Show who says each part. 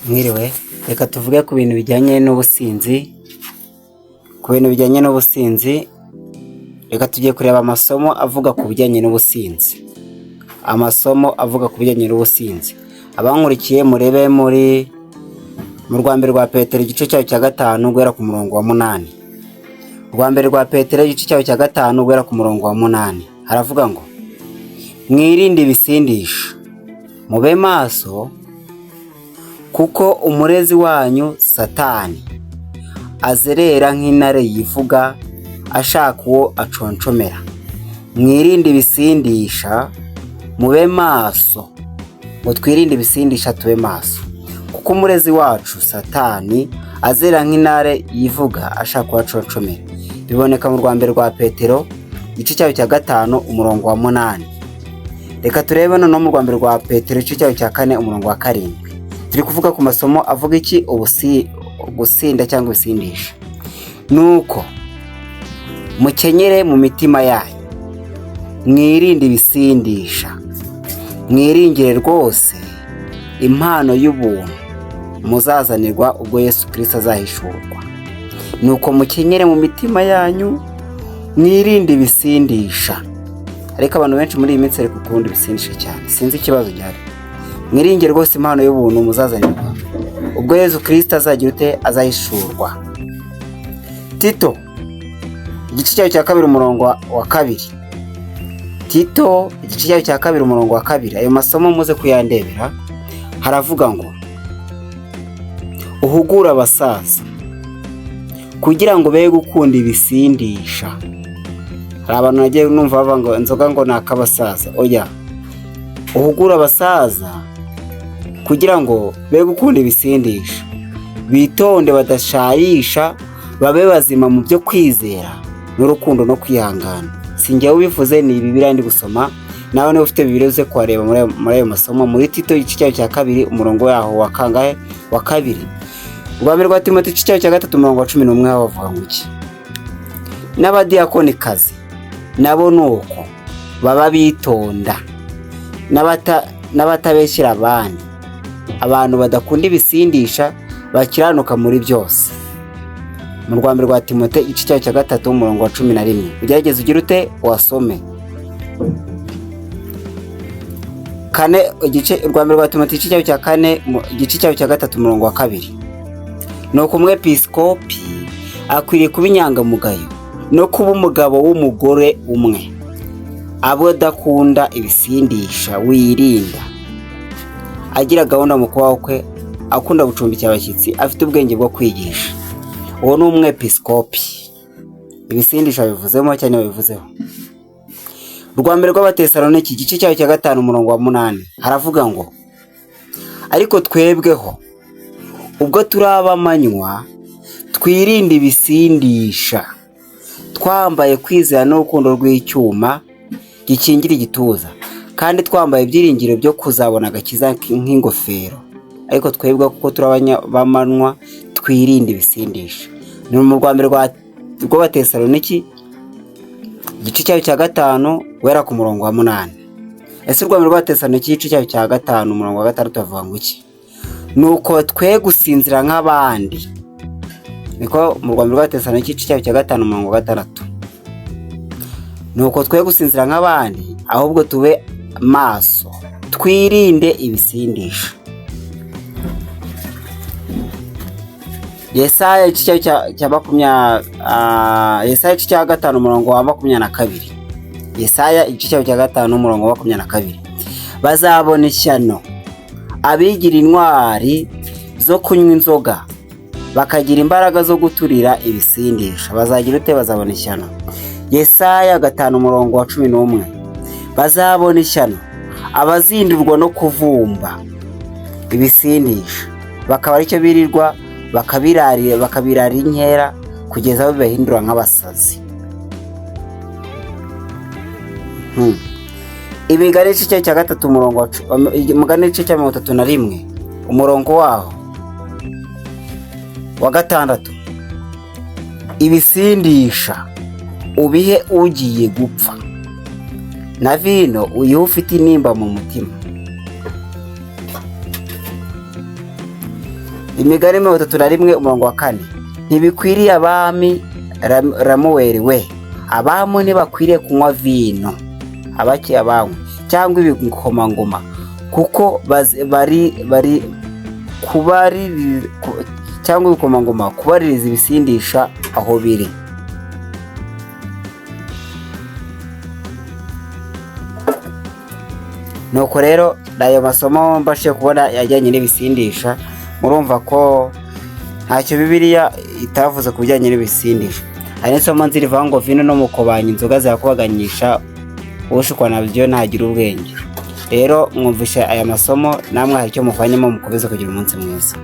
Speaker 1: Mwiriwe, reka tuvuge ku bintu bijyanye n'ubusinzi, ku bintu bijyanye n'ubusinzi, reka tugiye kureba amasomo avuga ku bijyanye n'ubusinzi. Amasomo avuga ku bijyanye n'ubusinzi. Abankurikiye murebe muri mu rwa mbere rwa Petero igice cyayo cya 5 guhera ku murongo wa 8. Urwa mbere rwa Petero igice cyayo cya 5 guhera ku murongo wa 8. Haravuga ngo: mwirinde ibisindisha, mube maso kuko umurezi wanyu Satani azerera nk'intare yivuga ashaka uwo aconcomera. Mwirinde ibisindisha, mube maso. Ngo twirinde ibisindisha tube maso, kuko umurezi wacu Satani azerera nk'intare yivuga ashaka uwo aconcomera. Biboneka mu rwa mbere rwa Petero igice cyayo cya 5 umurongo wa 8. Reka turebe noneho mu rwa mbere rwa Petero igice cyayo cya 4 umurongo wa 7. Turi kuvuga ku masomo avuga iki? Gusinda cyangwa ibisindisha. Nuko mukenyere mu mitima yanyu, mwirinde ibisindisha, mwiringire rwose impano y'ubuntu muzazanirwa ubwo Yesu Kristo azahishurwa. Nuko mukenyere mu mitima yanyu, mwirinde ibisindisha. Ariko abantu benshi muri iyi minsi bari gukunda ibisindisha cyane, sinzi ikibazo gihari. Mwiringire rwose impano y'ubuntu muzazanirwa ubwo Yesu Kristo azagira ute? Azahishurwa. Tito igice cyayo cya 2 umurongo wa 2. Tito igice cyayo cya 2 umurongo wa 2. Ayo masomo muze kuyandebera. Haravuga ngo: uhugure abasaza kugira ngo be gukunda ibisindisha. Hari abantu nagiye numva bavuga ngo inzoga ngo ni akabasaza. Oya, uhugure abasaza kugira ngo be gukunda ibisindisha, bitonde badashayisha, babe bazima mu byo kwizera n'urukundo no kwihangana. Si njyewe ubivuze, ni Bibiliya ndi gusoma. Nawe niba ufite Bibiliya uze kuhareba muri ayo masomo, muri Tito igice cyayo cya 2 umurongo waho wa kangahe? Wa 2. Urwa mbere rwa Timoteyo igice cyayo cya 3 umurongo wa 11 ho bavuga ngo iki? N'abadiyakonikazi nabo ni uko baba bitonda, n'abatabeshyira abandi, abantu badakunda ibisindisha, bakiranuka muri byose. Mu rwa mbere rwa Timoteyo igice cyayo cya 3 umurongo wa 11. Ugerageze ugire ute? Wasome. 4 igice urwa mbere rwa Timoteyo igice cyayo cya 4 igice cyayo cya 3 umurongo wa 2. Nuko umwepiskopi akwiriye kuba inyangamugayo no kuba umugabo w'umugore umwe, abo adakunda ibisindisha, wirinda, agira gahunda mu kubaho kwe, akunda gucumbikira abashyitsi, afite ubwenge bwo kwigisha. Uwo ni umwepiskopi. Ibisindisha bivuzemo cyane babivuzeho. Urwa mbere rw'Abatesaloniki igice cyayo cya 5 umurongo wa 8 haravuga ngo: ariko twebweho ubwo turi ab'amanywa twirinde ibisindisha, twambaye kwizera n'urukundo rw'icyuma gikingira igituza, kandi twambaye ibyiringiro byo kuzabona agakiza nk'ingofero. Ariko twebwe kuko turi ab'amanywa twirinde ibisindisha. Ni mu rwa mbere rw'Abatesaloniki igice cyayo cya 5 guhera ku murongo wa 8. Ese urwa mbere rw'Abatesaloniki igice cyayo cya 5 umurongo wa 6 bavuga ngo iki? Nuko twe gusinzira nk'abandi. Niko mu rwa mbere rw'Abatesaloniki igice cyayo cya 5 umurongo wa 6. Nuko twe gusinzira nk'abandi, ahubwo tube maso, twirinde ibisindisha. Yesaya igice cya Yesaya igice cya 5 umurongo wa 22. Yesaya igice cya 5 umurongo wa 22. Bazabona ishyano abigira intwari zo kunywa inzoga, bakagira imbaraga zo guturira ibisindisha. Bazagira ute? Bazabona ishyano. Yesaya 5 umurongo wa 11. Bazabona ishyano abazindurwa no kuvumba ibisindisha, bakaba aricyo birirwa bakabirarira inkera kugeza aho bibahindura nk'abasazi. Imigani igice cya 3 umurongo wa Umugani igice cya 31 umurongo waho wa 6. Ibisindisha ubihe ugiye gupfa, na vino uyihe ufite intimba mu mutima. Imigani 31 umurongo wa 4: "Ntibikwiriye abami, Ramuweli we, abami ntibakwiriye kunywa vino, abaki abanywa cyangwa ibikomangoma, kuko bari bari cyangwa ibikomangoma kubaririza ibisindisha aho biri." Nuko rero ayo masomo mbashije kubona yajyanye n'ibisindisha, murumva ko ntacyo Bibiliya itavuze ku bijyanye n'ibisindisha. Hari n'isomo nzi rivuga ngo vino no mukobanya inzoga zirakubaganyisha, ushukwa nabyo ntagira ubwenge. Rero mwumvishe aya masomo, namwe hari icyo muvanyemo, mukomeze kugira umunsi mwiza.